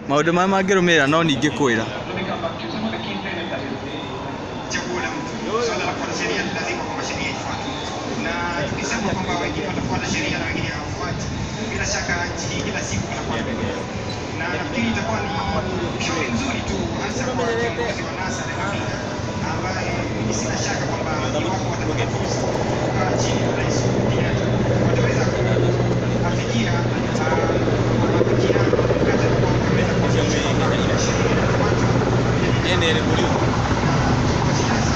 Maũndũ marĩa mangĩrũmĩrĩra no ningĩ kwĩra. Chaguo la mtu. Swala la kufuata sheria ni lazima kwamba sheria ifuatwe, na tukisema kwamba wengine watafuata sheria na wengine hawafuati, bila shaka nchi hii kila siku kunakuwa na migogoro, na nafikiri itakuwa ni ushauri mzuri tu, hasa kwa kiongozi wa NASA Raila Odinga, ambaye sina shaka kwamba iwapo watapata fursa kukaa chini na Rais Uhuru Kenyatta wataweza kuafikia maafikiano mkataba kwamba wataweza kuhakikisha kwamba sheria inafuatwa kwa siasa.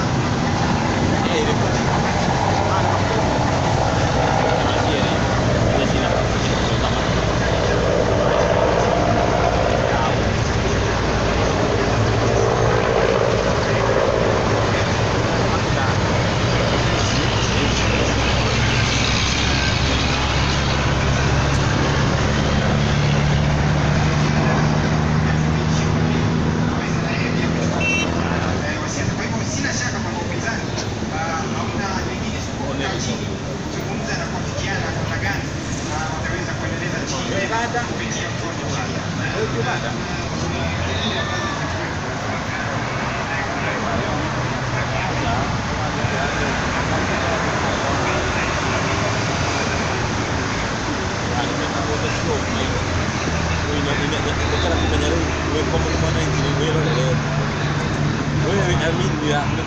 Kwa hivyo sina shaka kwamba upinzani hauna lingine isipokuwa kukaa chini kuzungumza na kuafikiana namna gani wataweza kuendeleza nchi hii kupitia mkondo wa sheria. I mean,